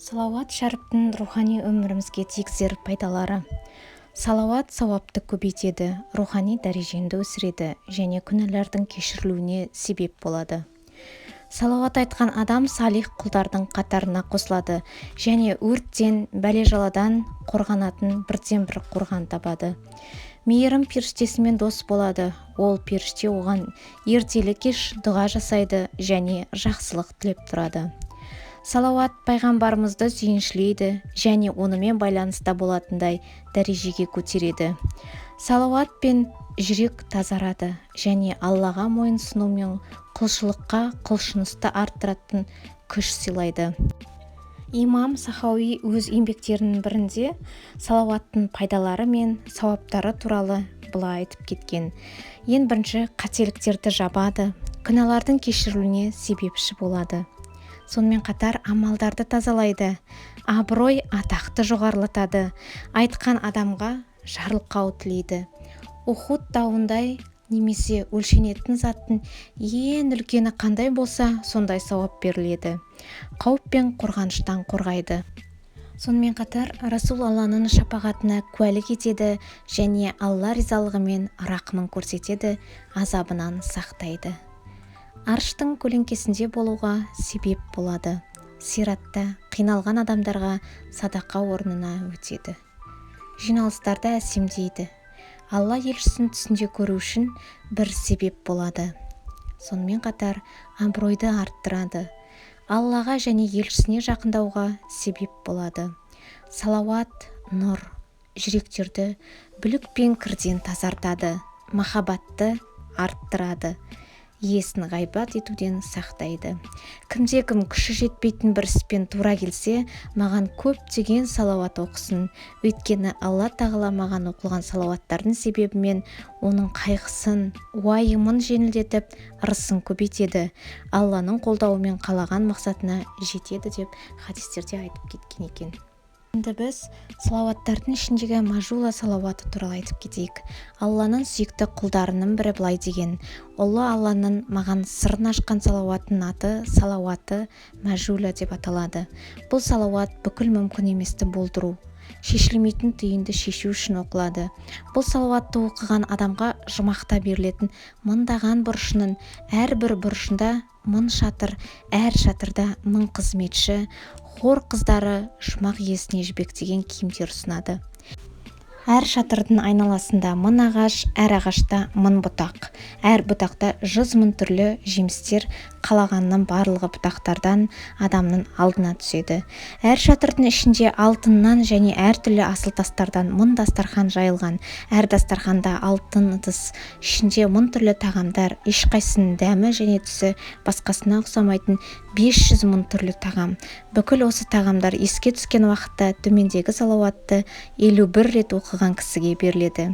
Салауат шәріптің рухани өмірімізге тигізер пайдалары. Салауат сауапты көбейтеді, рухани дәрежеңді өсіреді және күнәлардың кешірілуіне себеп болады. Салауат айтқан адам салих құлдардың қатарына қосылады және өрттен, бәле-жаладан қорғанатын бірден-бір қорған табады. Мейірім періштесімен дос болады. Ол періште оған ертелі-кеш дұға жасайды және жақсылық тілеп тұрады. Салауат пайғамбарымызды сүйіншілейді және онымен байланыста болатындай дәрежеге көтереді. Салауатпен жүрек тазарады және Аллаға мойынсыну мен құлшылыққа құлшынысты арттыратын күш сыйлайды. Имам Сахауи өз еңбектерінің бірінде салауаттың пайдалары мен сауаптары туралы былай айтып кеткен. Ең бірінші, қателіктерді жабады, күнәлардың кешірілуіне себепші болады. Сонымен қатар амалдарды тазалайды, абырой атақты жоғарылатады, айтқан адамға жарылқау тілейді. Ухуд тауындай немесе өлшенетін заттың ең үлкені қандай болса, сондай сауап беріледі. Қауіп пен қорғаныштан қорғайды. Сонымен қатар Расул Алланың шапағатына куәлік етеді және Алла ризалығы мен рақымын көрсетеді, азабынан сақтайды. Арыштың көлеңкесінде болуға себеп болады. Сиратта қиналған адамдарға садақа орнына өтеді. Жиналыстарда әсемдейді. Алла елшісін түсінде көру үшін бір себеп болады. Сонымен қатар абыройды арттырады. Аллаға және елшісіне жақындауға себеп болады. Салауат нұр, жүректерді бүлік пен кірден тазартады, махаббатты арттырады, иесін ғайбат етуден сақтайды. Кімде-кім күші жетпейтін бір іспен тура келсе, маған көптеген салауат оқысын. Өйткені Алла тағала маған оқылған салауаттардың себебімен оның қайғысын, уайымын жеңілдетіп, ырысын көбейтеді. Алланың қолдауымен қалаған мақсатына жетеді деп хадистерде айтып кеткен екен. Енді біз салауаттардың ішіндегі мажула салауаты туралы айтып кетейік. Алланың сүйікті құлдарының бірі былай деген: Ұлы Алланың маған сырын ашқан салауатының аты салауаты мәжула деп аталады. Бұл салауат бүкіл мүмкін еместі болдыру, шешілмейтін түйінді шешу үшін оқылады. Бұл салауатты оқыған адамға жұмақта берілетін мыңдаған бұрышының әрбір бұрышында 1000 шатыр, әр шатырда 1000 қызметші, хор қыздары жұмақ иесіне жібектеген киімдер ұсынады. Әр шатырдың айналасында 1000 ағаш, әр ағашта 1000 бұтақ. Әр бұтақта 100 000 түрлі жемістер, қалағанның барлығы бұтақтардан адамның алдына түседі. Әр шатырдың ішінде алтыннан және әртүрлі асыл тастардан 1000 дастархан жайылған. Әр дастарханда алтын ыдыс, ішінде 1000 түрлі тағамдар, ешқайсының дәмі және түсі басқасына ұқсамайтын 500 000 түрлі тағам. Бүкіл осы тағамдар еске түскен уақытта төмендегі салауатты 51 рет оқыған кісіге беріледі.